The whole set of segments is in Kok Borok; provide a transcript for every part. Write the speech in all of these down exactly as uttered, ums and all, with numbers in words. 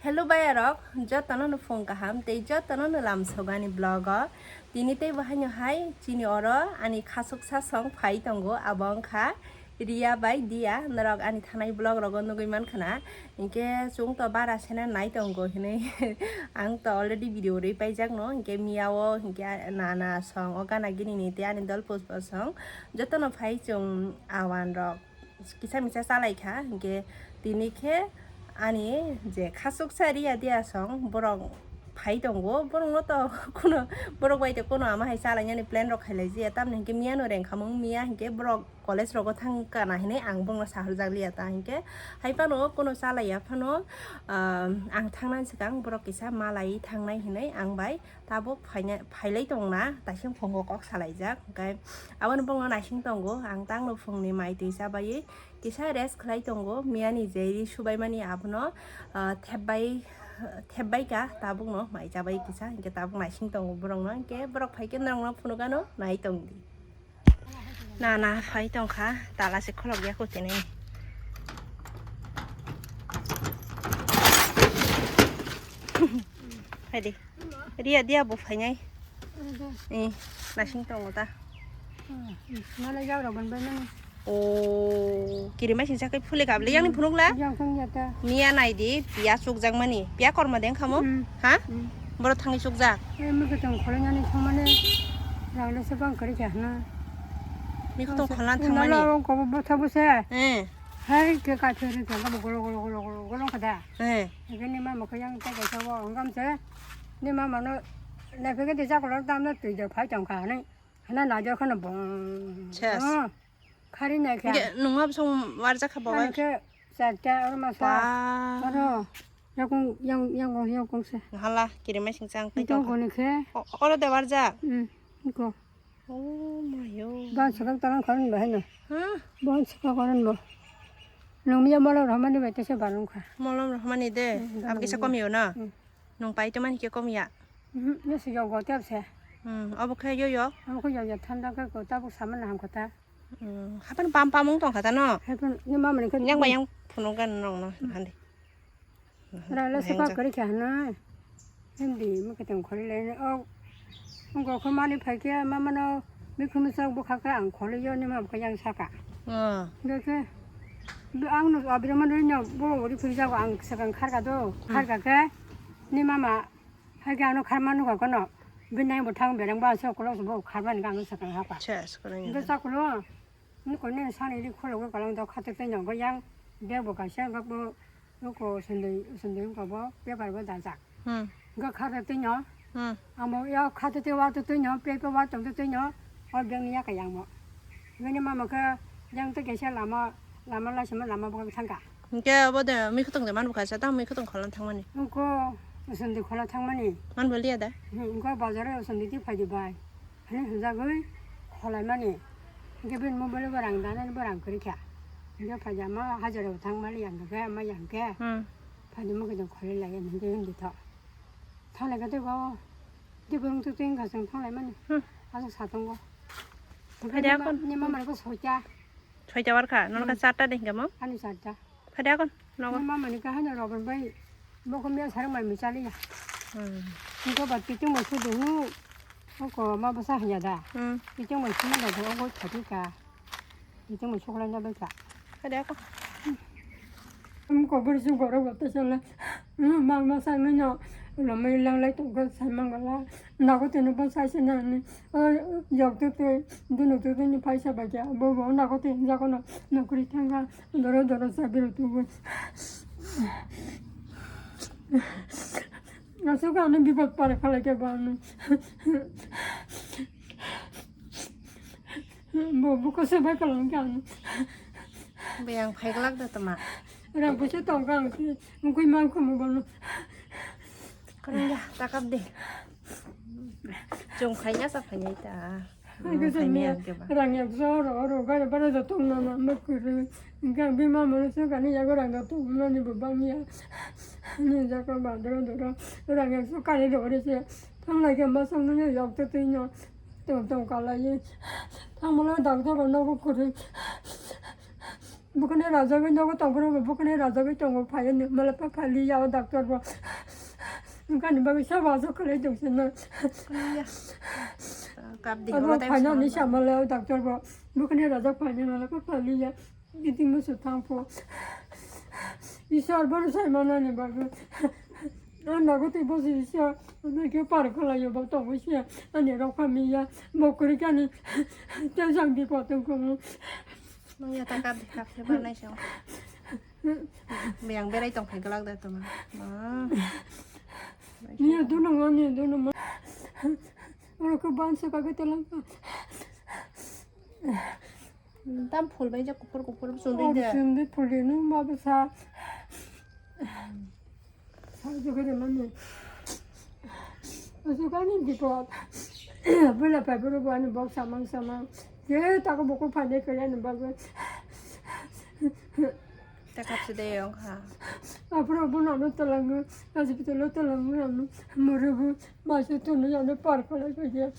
Hello bayarok, jotono no phung kaham tei jotono no lamsogani vlog o. Tini tei bo haino hai chini oro ani khasuksa song phai tongo, abo wngkha Ria bai Dia. Norok ani thanai vlog rogo nugui mankha na, hinkhe chwng to bara sene nai tongo hinui ang to already video rwi paijak no, hinkhe miya o hinkhe nana song o gana gini ni tei ani dol pushpa song jotono phai chwng awan rok kisa misa chalai kha, hinkhe tini khe ani je khasuksa Ria Dia song borok phai tongo, borokno to kuno, borok bai to kuno ama hai chalainani plan rok khailai jaya, tamni hinkhe miyano rengkhamung miya hinkhe borok college rogo thang kana hinui ang borokno sahorjak liya ta, hinkhe hai phano kuno chalaiya phano, ah, ang thangnani swkang borok kisa malai thangnai hinui ang bai tabuk phaina, phailai tongna, taising phungo kok salaijak. Hwnkhe aboni bongno naising tongo, ang tangno phungni mai twi chabaiwi kisa rest khlai tongo. Miyani je ri subaimani abono, ah, thepbai, thepbai ka, tabukno mai chabai kisa, hinkhe tabuk naising tongo borokno, hinkhe borok phaikhe norokno phunukgano nai tongdi. Na, na, phai tongkha, tala se kholok ya kutini. Phaidi. Ria Dia bo phainai. Eh, nasing tongo ta. Mana jagra ban ban. O, kiri mai singsa kai phule kable yang ni phunuk la. Yang phung ya ta. Miya nai di, piya chukjak mani. Piya korma deng khamo? Hmm. Ha? Hmm. Boro thangwi chukjak. Eh, mi kutong khole nani thangmane. Rang le se bang kari kya na. Mi kutong kholan thangmani. Nala ko bo thabu se. Eh. Hai ke ka theri ke ka golo golo golo golo golo kada. Eh. Ke ni ma mo ko yang ta ke sa wo ngam se. Ni ma ma no. Na pe ke de ja ko dam na tui de phai tong ka ni. Hana na jo khana bong. Ses. Ah. Khari nai kha. Nge nungma bsong warjak kha babai. Ani khe charta oro masa. Ba. Oro. Yakung yang yang yang kong se. Hala kiri mai sing chang tei tong. Tong koni khe. Oro de warjak. Hmm. Ko. Oh mayo. Ban sakang talang kharon bahai na. Ha? Ban sakang kharon bo. Nungya molo rhamani bai tese barung kha. Molo rhamani de. Hmm, abgisa komiyo na. Hmm. Nung pai to mani khe kom ya? Mhm, ya se yog go tep se. Hmm, obo khe yo yo. Obo khe yog ya thanda khe ko tabuk saman ham kho ta. Hmm, hapan pam pamung tong kha ta no? Hapan ni mama ni khe. Yang bayang phunuk gan nong no hande. Ra la se kok kari kha na. Hindi mo khe tong khori le o. Ngo kho mani phai khe mama no. Mikhum sak bwkha khe ang kholi yo ni mam khe yang saka. Ah. Hingke khe, ang no abirman ri no bo ri phuri jago ang sakang kharka do, hmm, kharka khe ni mama hai khe ano kharma nukha kono. Bini bo thang bereng ba so kolok bo kharma ni ang sakang hapa. Ses, kono. Hingke sakulo ni kone sani ri kholo ko kalang do khate te nyang yang bag bo kaisa gak bo. Noko sundui, sundui wngkha bo paper bo dajak. Hmm. Hwnkhe khata twi no. Hmm. Amo ya khata twi wa twi no, paper wa tong twi no, o bag ni yakha yang mo. Bini mama khe yang twi kaisa lama, lama laisima lama bo thangkha. Hwnkhe obo de mui khotong de man bwkha sa, tamo mui khotong kholan thangmani. Noko sundui khola thangmani. Man bo liya da? Hmm, wngkha bazar o sundui twi phaidi bai. Hwnwi hwnjagwi kholaimani. Hwnkhe bini mobile bo rang danani bo rang kwrwi kha. Hwnkhe phaidi ama hajara bo thang mali yang khe, ama yang khe. Hmm. Phaidi mokhe jong kholai lai hwnkhe hindi tho. Thanglai khe tei bo. Tei borong twi twi wngkha chwng thanglaimani. Hmm. Aswk satung bo. Phaidi akon. Ni mama rok soita. Soita warkha, nono khe, hmm, charta de hwnkhe mo? Ani charta. Phade akon, nogo. Mama ni kahai no rogon bai. Boko miya sarang mai michali ya. Hmm. Niko ba pitung mai sudu hu. Oko ma basa hanya da. Hmm. Pitung mai suma da go go chati ka. Pitung mai sukla nya bai ka. Phade akon. Am ko bur su goro go te sala. Hmm, ma ma sa no no. Lo mai lang lai to go sa mangala. Nago te no ba sa se na ni. Yok tu tu dunu tu tu ni paisa ba ja. Bo bo nago te jago no. Nokri thanga. Doro doro sabiro tubu. Aswk ano bipod pare phalai khe bo ano. Bo buko se bai kalang khe ano. Biyang phaiglak da tama. Rang puisa tong kang khe, ungkui mang khumu bono. Karang ya, takap de. Chwng phaiya sa phaiya ta. Ang khe phaiya sini ang khe ba. Rang yak so ro ro bara bara da tong na ma ma kuru. Ang khe bi ma ma so kani ya rang da tong na ni bo bang ya. Ni ja ko ba doro doro. Rang yak so kani ro re se. Thang lai khe ma sang ni yok te twi no. Tong tong ka lai. Thang ma la doctor ro no ko kuru. Bwkhani rajagwi nogo tongphuru bo bwkhani rajagwi tongo, phaiya ni mala pa phali ya o doctor bo. Bwkhani bagwi sabo aswk khlai tong sino. Kap di. Abo holo tai phaina ni bwskango. Samala o doctor bo bwkhani rajak phaina mala pa phali ya. Giti musu thangphu. Isor bono sai manani bagwi. Ang nago tei bosi Isor, ano khe par khlai yo bo tongwi se ani rok phami ya. Bo kwrwi kani tei jang bipot wng kho. Nung ya ta kap di, kap se banai se. Biyang berai tong phai glak da tuma. Ma. Ni ya dunu ma, ni ya dunu ma. Oro ko ban se ka ke telang. Tam phul bai jak kuphur kuphur sundui de. Sundui phul de nung ma bwsa. Sajagade mani. Asukani bipot. Bula pai buru bu ani bok samang samang. Je tako boko phane kaya ni bagwi. Takap side yong ha. Apro bu nano talangu. Asipito lo talangu nano. Murubu. Masa tunu yano par pala kaya.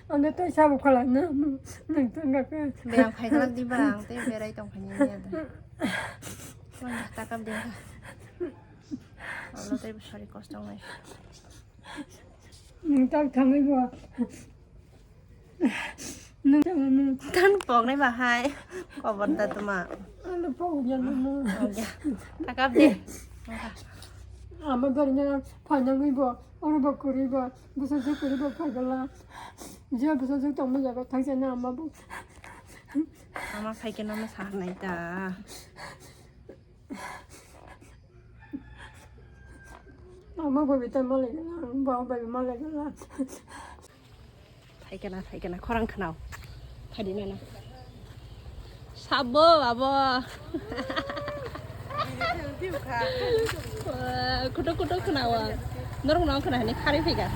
Ano tai sabu kala na. Nang tanga ka. Biyang phai kala di bang. Te berai tong phai ni ya da. Wah, takap dia. Allah tadi besar kos dong, guys. Nang tak tangwi bo. Nang tangwi. Tan pok nai bahai. Kobor da tuma. Ano pok ya no. Oh, ya. Takap deh. Ama bernya panjang bo. Oro bo kuri bo. Busa je kuri bo pagala. Je busa je tong mo jaga thang jana ama bo. Ama phai ke nama sar nai ta. Ama bo bitai malai gala, ba ba malai gala. Phaikana, phaikana, khorang khnao. Phadi nana. Sabo, abo. Kutuk, kutuk khnao. Norok nang khna hani khari phika.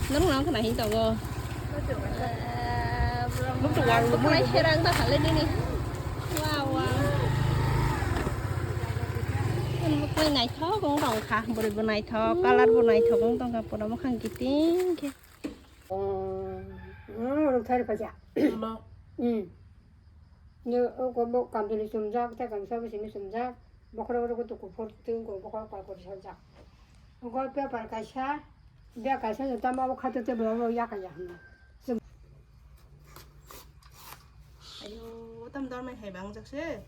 Norok nang khna hin tongo. Mukhung serang ta khale nini. Wow, wow. Mukhung naithok wng tong kha, bwrwi bo naithok, colour bo naithok wng tong kha, pura mukhang kiting khe. Oh, oh, thari paja. Hmm. Ni o ko bo kanduli sumjak, ta kangsa bo simi sumjak. Bokhorok rok to kuphur twi ko bokhorok pal pori saljak. Gol paper kaisa, bag kaisa no tamo abo khato tei bolong rok yakha ya hwnwi. Ayo, tam dormai hai bang jak se.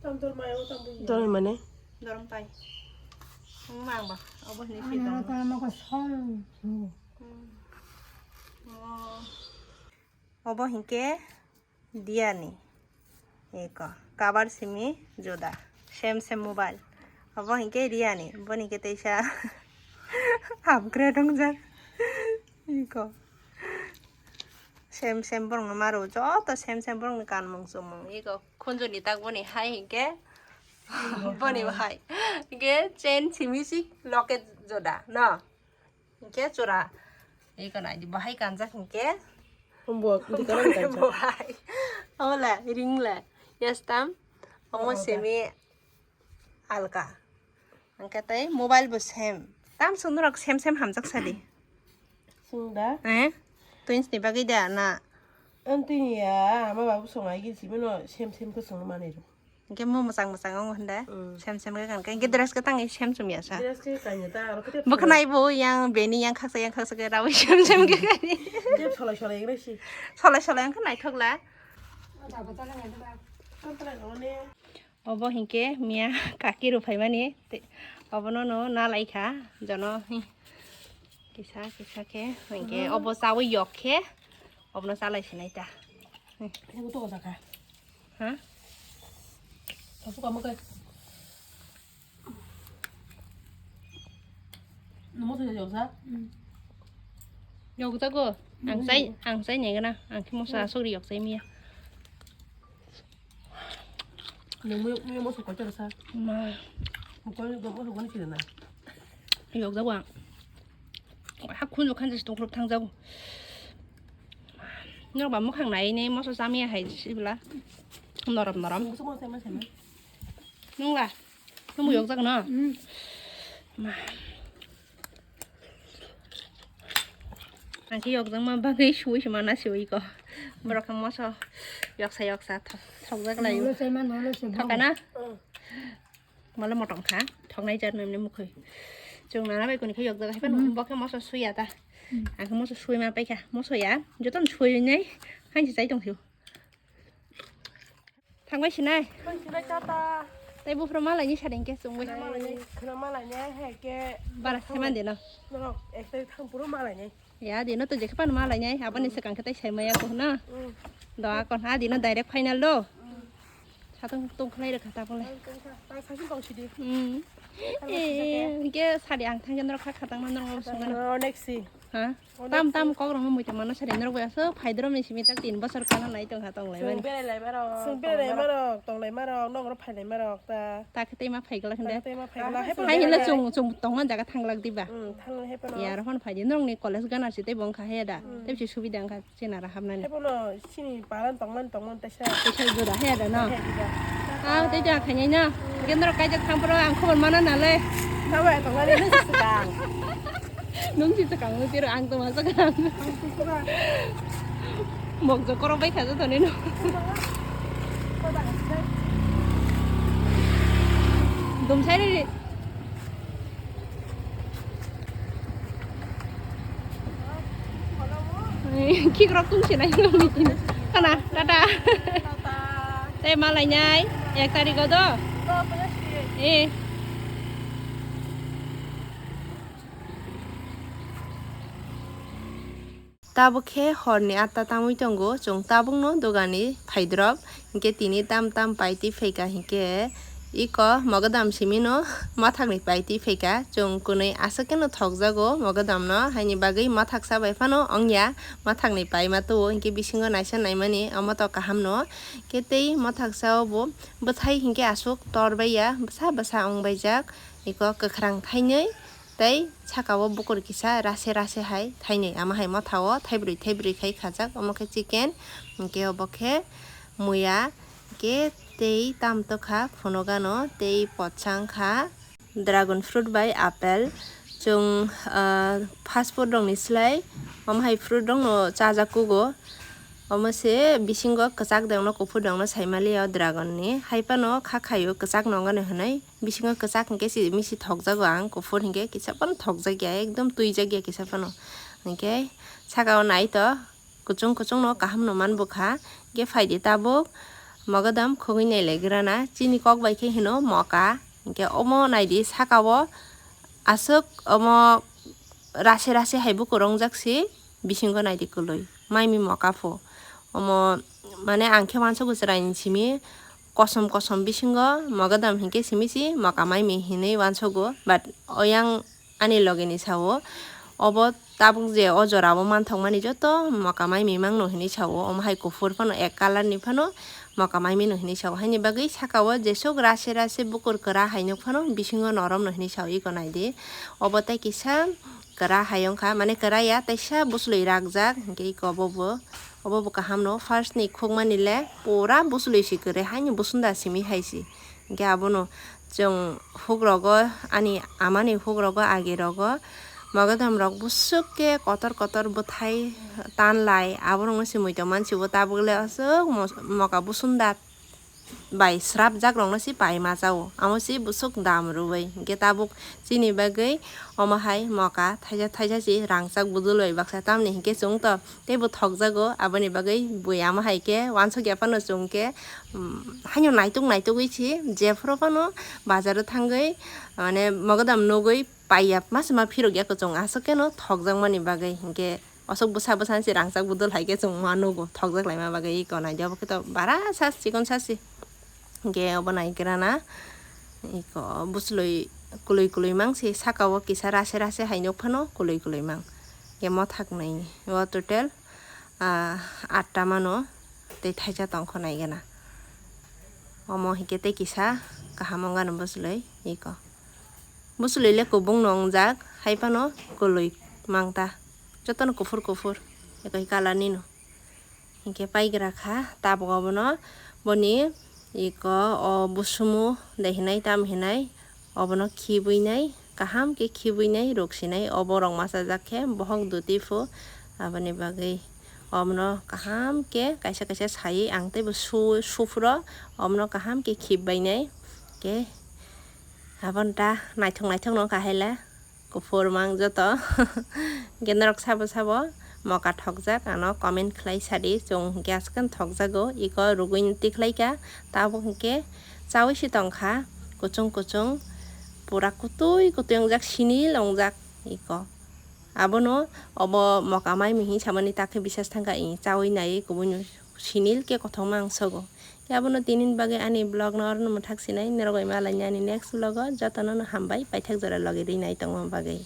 Tam dormai o tam bui. Dormai mane? Dorm pai. Mang ba, abo hini. Ano phi tam. Ano ko sol. Hmm. Oh. Obo hinkhe Realme. Eko, cover simi juda. Same, same mobile. Obo hinkhe Realme. Boni khe teisa upgrade wngjak. Eko. Same, same borokno maro. Joto same, same borokni kanmung chumung. Eko, khunjuni tak boni hai hinkhe. Boni bahai. Hinkhe chain simi si locket juda. No? Hinkhe chura. Eko naidi bahai kanjak hinkhe. Bo, bo hai. Ola, ring la. Yes, tam. Omo simi alka. Hinkhe tei mobile bo same. Tam sundurok same same hamjak sadi. Sungda? Eh? Twins ni bagwi da na? Ang twini ya, ama babu songai gisi mano same same ko song mani ro. Hinkhe mo mwchang mwchang wngo hwnda. Mm. Same same khe kankha. Hinkhe dress kwtang same chumya sa. Dress khe kanya ta, aro khe. Bwkhanai bo yang beni yang khaksa yang khaksa khe rawi same same khe kani. Hinkhe solai solai wngna si. Solai solai wngkha naithok la. Obo hinkhe miya kaki rw phaimani. Obono no nalaikha jono. Kisa kisa khe hinkhe obo chawi yok khe obono chalai sinai ta. Ini kutu kosaka. Ha? Kasu kamu kai. Namo tuh jauh sa? Yok jago. Ang sai, ang sai nya gana. Ang khe mosa asok ri yok sai miya. Nung mui mui mosa koi sa. Ma. Mukoi mosa koi sih na. Yok jago ang. Hak khun jo khan jas tong khrup thang jago. Norok ba mukhang nai ne moso chamia hai sibla. Norom norom. Nung la? Nung mui yok jak no? Ma. Ang khe yok jak ma bagwi suwi se mana siwi ko. Borok khe moso yoksa yoksa thok-, thokjak lai. Nolo se ma, nolo se bang. Thoka na? Mm. Mole motom kha, thoknai jar nang ni mukhoi. Chwng nana bai kuni khe yokjak hai phano, mm, bo khe moso suya ta. Mm. Ang khe moso sui ma pai kha, moso ya. Joto no sui nai, hain se chai tong thio. Thangbai sinai. Thangbai sinai tata. Tei buphuru malai ni sading khe chwngwi. Khna malai ni, khna malai ni, hai khe. Bara se man de no. Norok ek tarik thang phuru malai ni. Ya, dino to jekhe pan malai nai, aboni, hmm, swkang khe tai sai maya ko na. Hmm. Do akon ha dino direct final do. Hmm. Satong tong khlai rwkha ta bole. Tang, tang, tang, tang, sasi tong sidi. Hmm. Tang, tang, sasi ke. Eh, ke sadi ang thang jandro kha khatang man rong sung na. Oh, next si. Ha? Oh, tam, next tam si. Kok rong mui ta mano sadi norok bai aso phai drom ni simi ta tin bosor kana nai tong kha tong lai mani. Sung berai lai marok. Sung berai lai marok, tong lai marok, nong ro phai lai marok ta. Ta khe tei ma phai glak hinde. Ta khe tei ma phai glak. Hai hinde chwng, chwng tongma jaga thanglak diba. Hmm, thanglak hai phano. Yar hon phai di. Nongni college gana si tei bo wngkha he da. Hmm. Tei si subida wngkha chenara hapnani. Hai phano sini paran tongman tongman tei sa. Tei sa jora he da no. He da. Ah, tei ja khainai no. Hmm. Gendro kaijak thang phro ang khobor mana nale. Tamo ya tongmani nung si swkang. Nung si swkang nung tiro ang tongma swkang. Ang tongma swkang. Mokjok korok bai khaja toni no. Dum sai ri. Khikrok tung se nai no meeting. Kana, tata. Tata. Tei malai nai, ek tarikh o do. Eh. Tabuk khe horni atta tangwi tongo, chwng tabukno dogani phaidrop, hinkhe tini tam tam paitwi phaikha, hinkhe iko mogodam simino mathakni paitwi phaikha, chwng kwnwi aswk kheno thokjago mogodamno, haini bagwi mathaksa bai phano wngya, mathakni paima tuo, hinkhe bisingo naisa naimani omo to kahamno, khe tei mathaksa o bo bwthai hinkhe aswk tor baiya, bwsa bwsa wngbaijak, iko kwkhwrang thainwi. Tei saka o bukur kisa rase rase hai thainwi, amo hai motha o thaibrwi thaibrwi khai khajak, omo khe chicken, hinkhe obo khe muya, hinkhe tei tam tokha phunugano tei pochang kha dragon fruit bai apple. Chwng, ah, fast food rokni slai omo hai fruit rokno chajak kugo, omo se bisingo kwchak de wngno kuphur de wngno sai maliya o dragon ni, hai phano kha khaio kwchak no wngani hwnwi. Bisingo kwchak hinkhe si misi thokjago ang, kuphur hinkhe kisa phano thokjakya, ekdom twijakya kisa phano. Hinkhe saka o nai to kuchung kuchung no kaham no man bukha. Hinkhe phaidi tabuk mogodam khogwi nai lai grana, chini kok bai khe hino moka. Hinkhe omo naidi saka o aswk omo rase rase hai bukur wngjak si. Bisingo naidi kwlwi, maimi moka pho. Omo, mane, ang khe uansugo chwraini simi kosom kosom bisingo mogodam hinkhe simi si moka maimi hinwi uansugo, but oyang ani logeni sao, obo tabuk je o jora o manthokmani joto moka maimi mangno hinwi sao, omo hai kuphur phano ek colour ni phano moka maimi no hinwi sao, haini bagwi saka o jesuk rase rase bukur kwra hai nuk phano bisingo norom no hinwi sao, iko naidi, obo tei kisa. Kwra hai wngkha, mane kwra ya, teisa bwswlwi rakjak, hinkhe iko obo bo, obo bo kaham no, first ni khukmani le pura bwswlwi si kwrwi, haini bwswngda simi hai si. Hinkhe abono chwng huk rogo, ani amani huk rogo, agi rogo, mogodam rok bwswk khe kotor kotor bwthai tanlai, aborokno se muitu mansibo, tabuk le aswk mos-, moka bwswngda. Bai srapjak rokno se pai ma chao, amo se bwswk dam rwui. Hinkhe tabuk chini bagwi omo hai moka thaisa thaisa se rangchak budul bai baksa, tamni hinkhe chwng to teibo thokjago, aboni bagwi bui amo hai khe uansukya phano chwng khe, um, haino naituk naitugwi se jephuru phano bazaro thangwi, mane, mogodam nugwi paiya ma se ma phirokya kwchwng, aswk kheno thokjakmani bagwi hinkhe. Aswk bwsa bwsa se rangchak budul hai khe chwng ma nugo, thokjak laima bagwi iko naidi, obo khe to bara sa chikon sa se. Hinkhe obo nai grana iko bwswlwi kwlwi kwlwi mang se, saka o kisa rase rase hai nuk phano kwlwi kwlwi mang. Hinkhe mothak nai o total, ah, atta mano tei thaisa tongkho nai gana. Omo hinkhe tei kisa kaham wng gana bwswlwi iko. Bwswlwi le kubung no wngjak, hai phano kwlwi mang ta. Jotono kuphur kuphur, ekoi colour ni no. Hinkhe paigra kha, tabuk obono boni iko o busumu de hinai tam hinai, obono khibui nai, kaham khe khibui nai, ruksinai, obo rok masa jak khe bohok duti phu, aboni bagwi Omono kaham khe kaisa kaisa sai ang teibo su-, suphuro omono kaham khe khip bainai. Khe aboni ta naithok naithok no kahaila kuphur mang joto. Hwnkhe norok sabo sabo moka thokjak ano comment khlai sadi, chwng hwnkhe aswkhe thokjago, iko rugwi tikhlaikha. Tabuk hwnkhe chaui se tongkha kuchung kuchung, pura kutui kutui wngjak, sinil wngjak iko. Abono obo moka mai mihi samani takhe bisas thangkha, i chaui nai kubui no sinil khe kothoma ang sogo. Khe abono tinini bagwi ani vlog no orono mwthak sinai, norok bai malaini ani next vlog o. Jotono no hambai, paithak jora logi rinai tongma bagwi.